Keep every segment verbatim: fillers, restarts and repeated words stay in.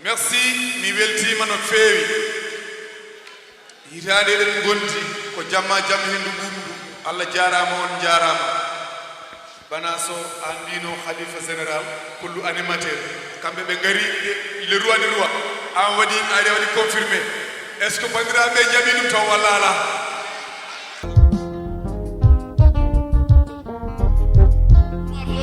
Merci, mi weltiima no feewi. Hitaande eɗen ngondi ko jamma jam henndu ɓuuɓndu. Allah jaaraama, on njaaraama. Bana so aan mbino Khalifa Général, kullu animateur. Kamɓe ɓe ngari, le roi des rois. Aan waɗi, ari waɗi confirmé. Est-ce que banndiraaɓe njaɓi ɗum taw walla alaa?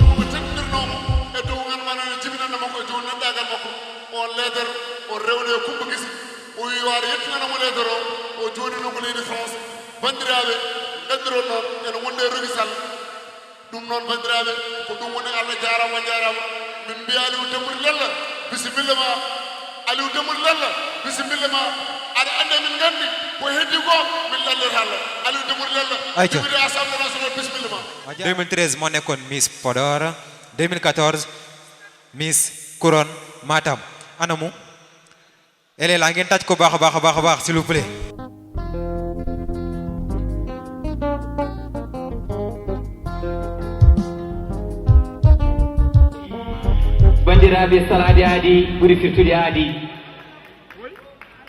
Ko ɓe teddindirnoo mo e dow ngan mana jibinande makko e dow neɗɗaagal makko. On leetar, o rewne e Kumba Gisi. O wi yo ar yettinana mo leetar o, o jooɗinoo ko leydi France. Banndiraaɓe, nganndiron noon, ene wonde e Rogi Sall. Ɗum noon, banndiraaɓe, ko ɗum woni. Allah jaaraama, on njaaraama. Min mbiya Aliou Dembouri Lella, bisimilla ma. Aliou Dembouri Lella, bisimilla ma. Aɗa anndi min nganndi ko heddi ko, min ɗallata Allah. Aliou Dembouri Lella, Ayca. Député Assemblée nationale, bisimilla ma. Deux mille treize moo nekkoon Miss Podor, deux mille quatorze Miss Couronne Matam. Ana mu? Elela, ngeen tàcc ko baax a baax a baax a baax, s'il vous plaît. Banndiraaɓe, salaade aadi ɓuri firtude aadi.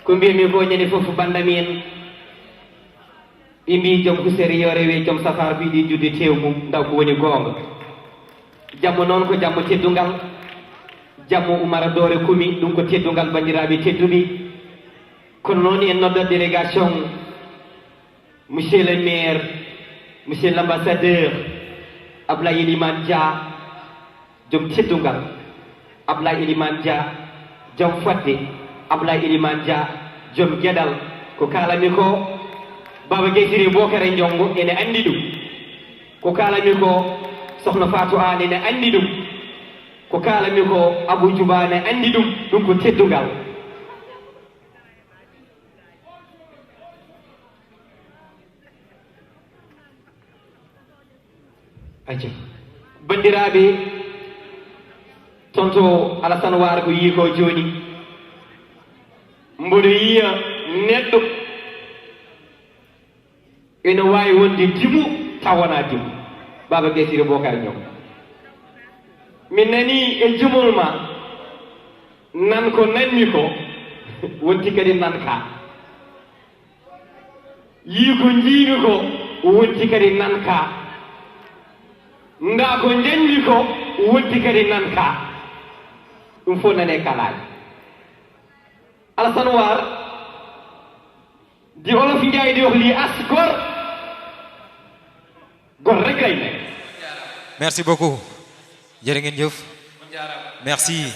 Ko mbiymi ko ñande fof, banndam en ɓe mbi, joom husere yo rewe, joom safar mbiɗi judde tew mum, ndaw ko woni goonga. Jamma noon ko jamma teddungal, jamma Umara Doore Kumi, ɗum ko teddungal, banndiraaɓe tedduɓe. Kono noon en noddat délégation, monsieur le maire, monsieur l'ambassadeur, Ablaye Elimane Dia, joom teddungal, Ablaye Elimane Dia, joom fodde, Ablaye Elimane Dia, joom geɗal. Ko kaalami ko, Baba Guèye Siré Bokar e Ndiongo ene anndi ɗum. Ko kaalami ko, Sokhna Fatou Anne ene anndi ɗum. Ko kaalami ko, Abou Djouba ene anndi ɗum. Ɗum ko teddungal. Acca. Banndiraaɓe, tonto Alassane War ko yii ko jooni. Mboɗo yiya neɗɗo ene waawi wonde dimo, taw wonaa dimo. Baba Guèye Siré Bokar Ndiongo. Mi nani e jumol ma, nan ko nanmi ko, wonti kadi nan ka. Yii ko njiimi ko, wonti kadi nan ka. Ndaa ko njañmi ko, wonti kadi nan ka. Ɗum fof nane kalaaji. Alassane War, di Olof Njaay di wax lii as gor, gor rek lay nekk. Merci beaucoup. Jërë ngeen jëf. Merci.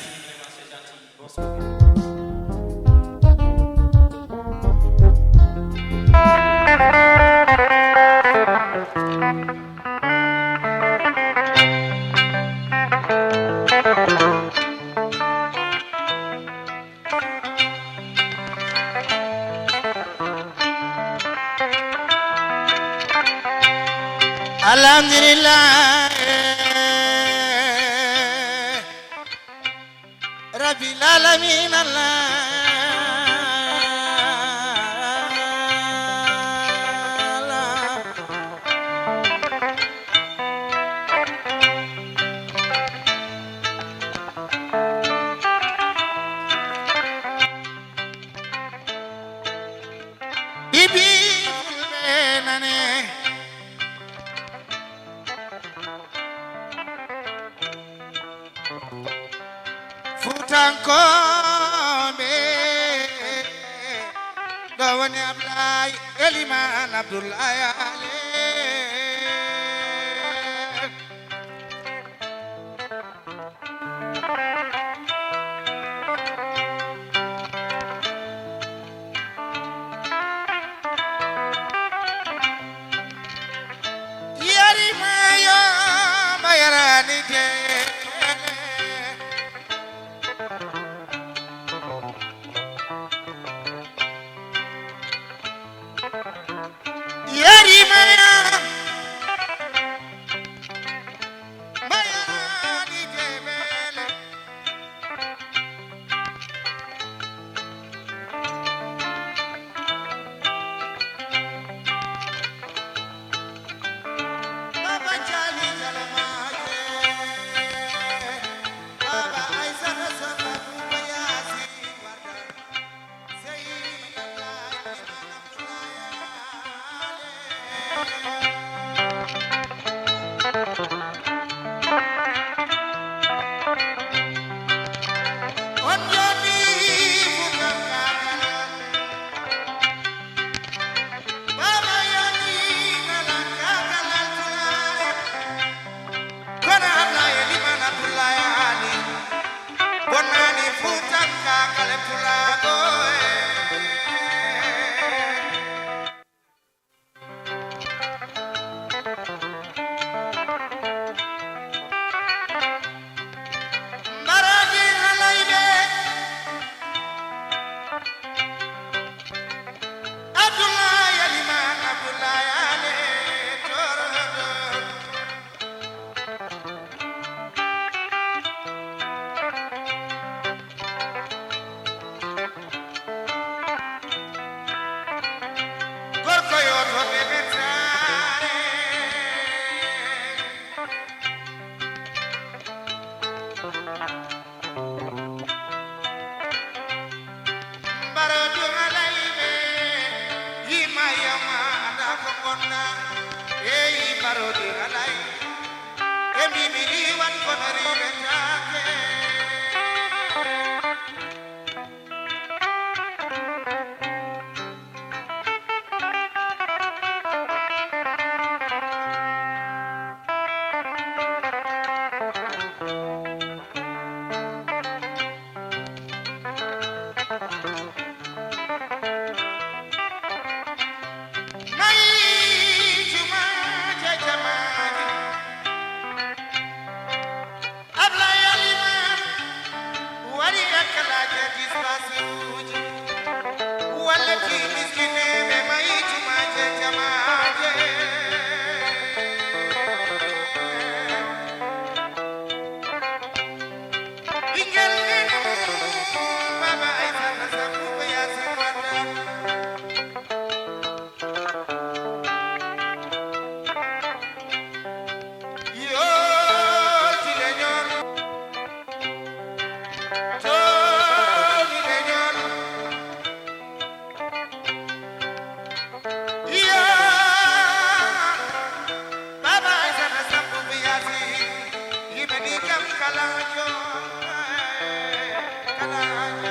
Alhamdulillah. Rabbil alamin, Allah. Bibi fulɓe nane. Fuutankooɓe, ɗo woni Ablaye Elimane Abdoulaye Ale. Yari mayo mayarani te. Yari mayo mayarani te bele. Baba Jali Jalamake, Baba Aisha Saka. On jooɗi Fuutankaagal. Baaba yoni nalankaagal Alpulaar. Kono Ablaye Liman Abdoulaye Ali. Bonnani Fuutankaagal e Pulaago e. Mbarodi halayɓe. Abdoulaye Liman Abdoulaye Ale Torodo. Gorko yo to ɓe ɓettaare. Mbaroodi halayɓe, yima yama anda ko ngonɗa. Eyi mbaroodi halay. E mimi riwan kono riwetaake. Mayi jumaaje jamaaji. Ablaye Alima waɗi ekkalaaji e dispaseruuji. Walliti miskineeɓe mayi jumaaje jamaaje. Ɓinngel nene mum, Baaba Aysata Sambu ko Yaasin Wadda. Yoolti leñol, tooñi leñol. Iyo, Baaba Aysata Sambu Biyaasi, yimɓe ni kam kala joom, kala joom.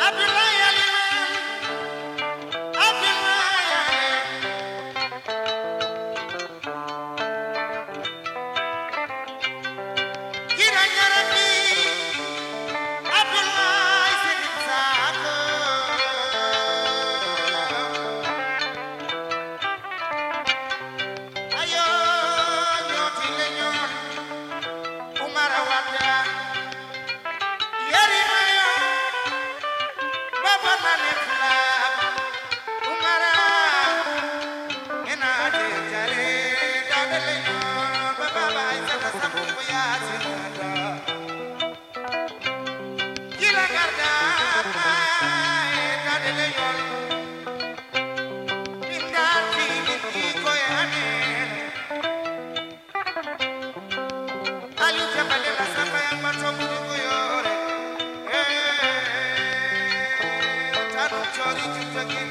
Abdoulaye Ali, Abdoulaye Ali. Kira ñarani Abdoulaye Seydou Sakho. Ayo, ñooti leñol Umar Wade. Yarimayo, Baba Mane Fula, Umara, ina je jare, dadale yo, Baba Aisha ta sabu ya sinada. Kila garda, dadale yo, min gardi, min iko ya amen. Aliou Jabalé la Samba Yamba Tombou di Koyore. Eh, Tanu Chori Chutagin.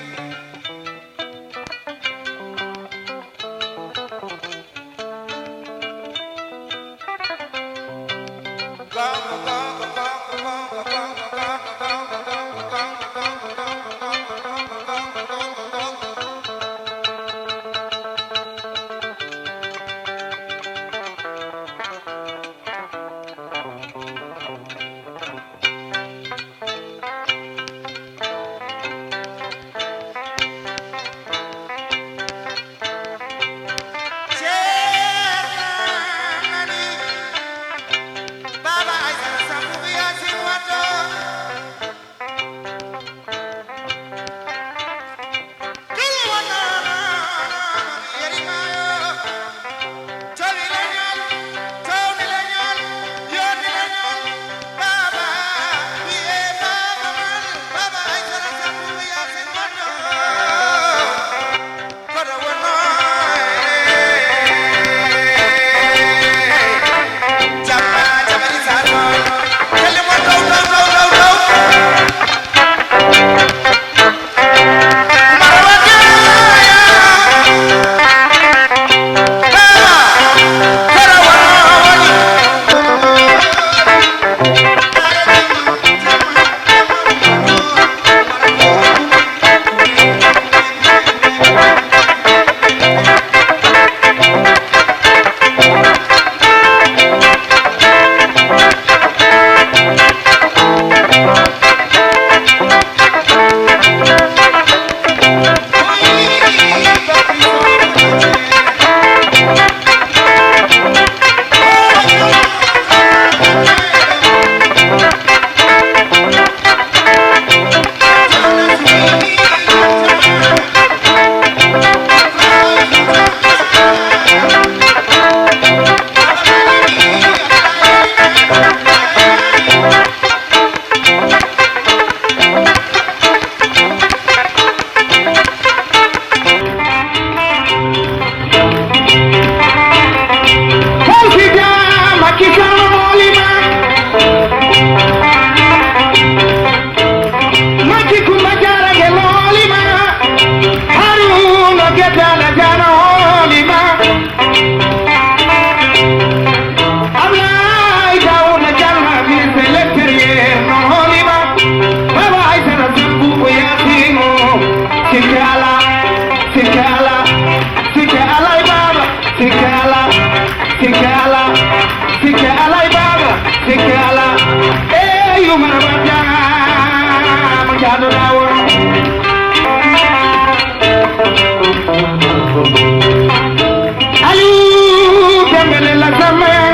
Aliou Dembélé la Zambien,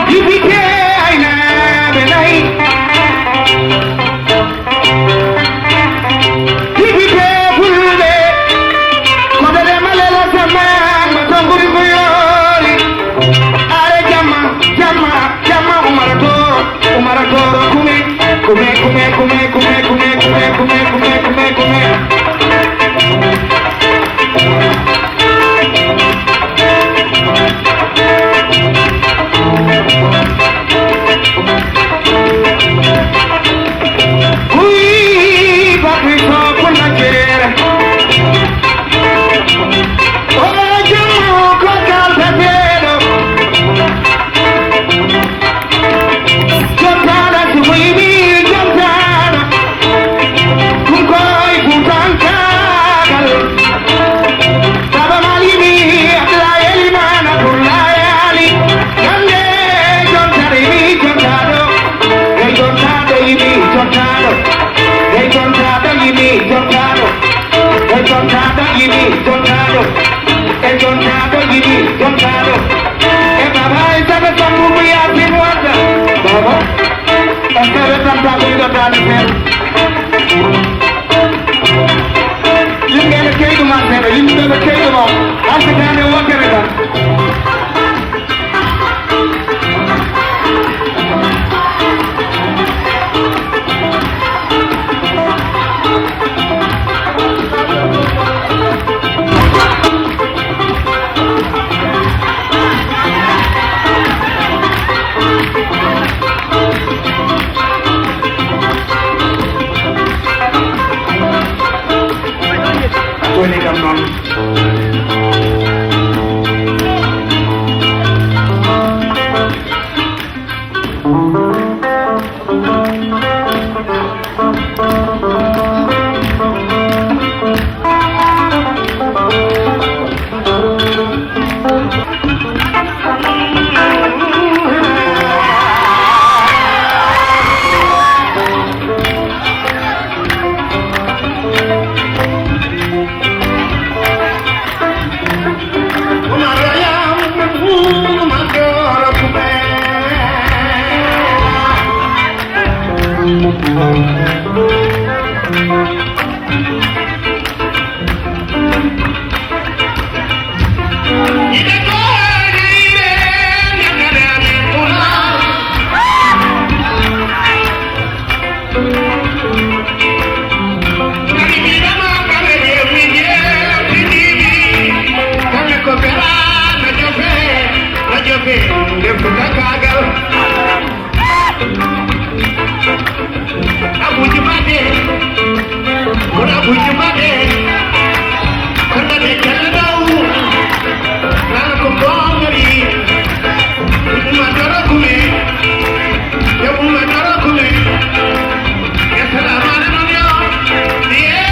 député Aynaɓe Nayi, député Fulɓe, ko dede Malel la Zambien, ma tonguri mbuyoori, are jamma, jamma. Jamma Umar Toro, Umar Toro, kume, kume, kume. Kuy, bakri so, kuna jere. O jamma ko kaltateɗo. Jontaɗo sumo yimi jontaɗo. Ɗum koye Fuutankaagal. Baaba Maal yimi Abdoulaye Elimane Abdoulaye Ali. Gannde jontaɗo yimi jontaɗo. Ey jontaɗo yimi jontaɗo. Ey jontaɗo yimi jontaɗo. Ey jontaɗo yimi jontaɗo. E jontaɗo yiɗi jontaɗo. E baba e sabe sambu ko yasin wata. Baba. E sabe tanta ko yiɗo dani fen. Yimɓe ɓe keyɗu ma seeɗa, yimɓe ɓe keyɗu ma. Asitande wokere tan. Joni kam noon. Abuji Made, kono Abuji Made, kono de Jallo Daw, nana ko Bongori, Umma Doro Kume, yo Umma Doro Kume, yo salamu alaikum yo, yeah.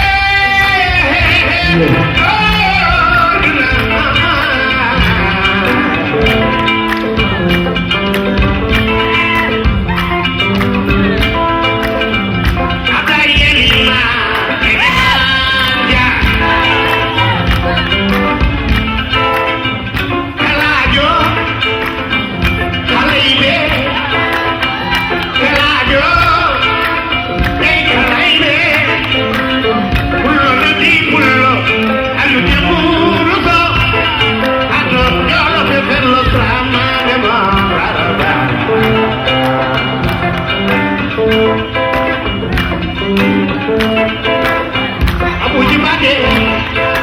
Abuji Made,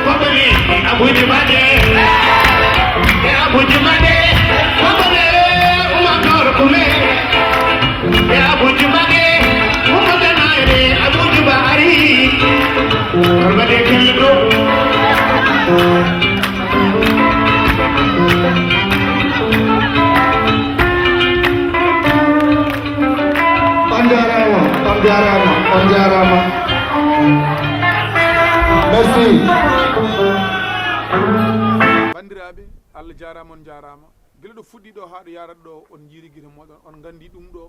Kobale, Abuji Made, e Abuji Made, Kobale, Umar Koro Kume, e Abuji Made, Umar Danaire, Abuji Bahari, Kobale Keldo. On jaaraama, on jaaraama, on jaaraama. Merci. Banndiraaɓe, Allah jaaraama, on jaaraama. Gila ɗo fuɗɗi ɗo haa ɗo yaarata ɗo, on njiiri gite moɗon, on nganndi ɗum ɗo.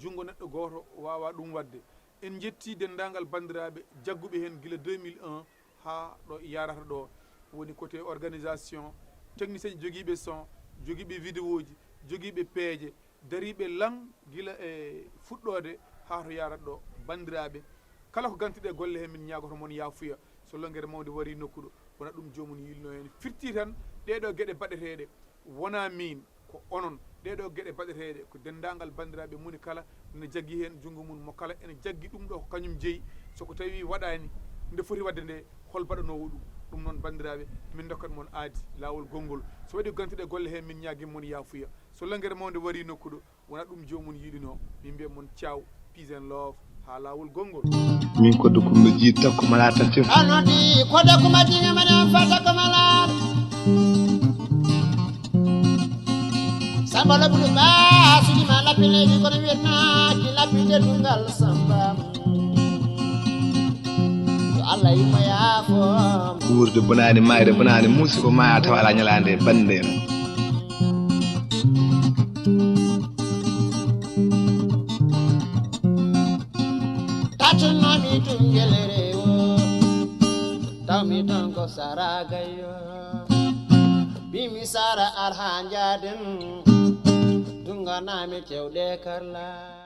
Junngo neɗɗo gooto waawaa ɗum waɗde. En njettii denndaangal banndiraaɓe jagguɓe heen gila deux mille un haa ɗo yarata ɗo, woni côté organisation, technicien jogiiɓe son, jogiiɓe vidéoji, jogiiɓe peeje, dariiɓe lan gila e fuɗɗoode haa to yarata ɗo. Banndiraaɓe, kala ko gantuɗe golle heen, min ñaagoto mon yaafuya. So longere mawnde warii nokku ɗo, wona ɗum joomum yiilno heen. Firti tan ɗee ɗoo geɗe baɗeteeɗe, wonaa miin, ko onon. Ɗee ɗoo geɗe baɗeteeɗe ko denndaangal banndiraaɓe moni kala ene jaggi heen junngo mum, mo kala ene jaggi ɗum ɗo ko kañum jeyi. So ko tawi waɗaani nde foti waɗde nde, hol baɗanoowo ɗum? Ɗum noon, banndiraaɓe, min ndokkat mon aadi laawol gonngol. So waɗi ko gantuɗe golle heen, min ñaagii mon yaafuya. So longere mawnde warii nokku ɗo, wona ɗum joomum yiɗino. Min mbiya mon ciao, peace and love, haa laawol gonngol. Min ko ɗo kumɗo jiiɗi takko mala taccir. Anodi ko de kuma jinga mane fata ko mala. Sambala bulu ba sudi ma la pele di ko wetna ki la pite dungal samba. To Allah yima ya fo. Wuurde bonaani, maayde bonaani, muusi ko maaya tawa alaa ñalaande banndeere. Tatunnomi tungelere o, tawmi ton ko saragayo. Bimi sara arha jaden, tunganami cewɗe karla.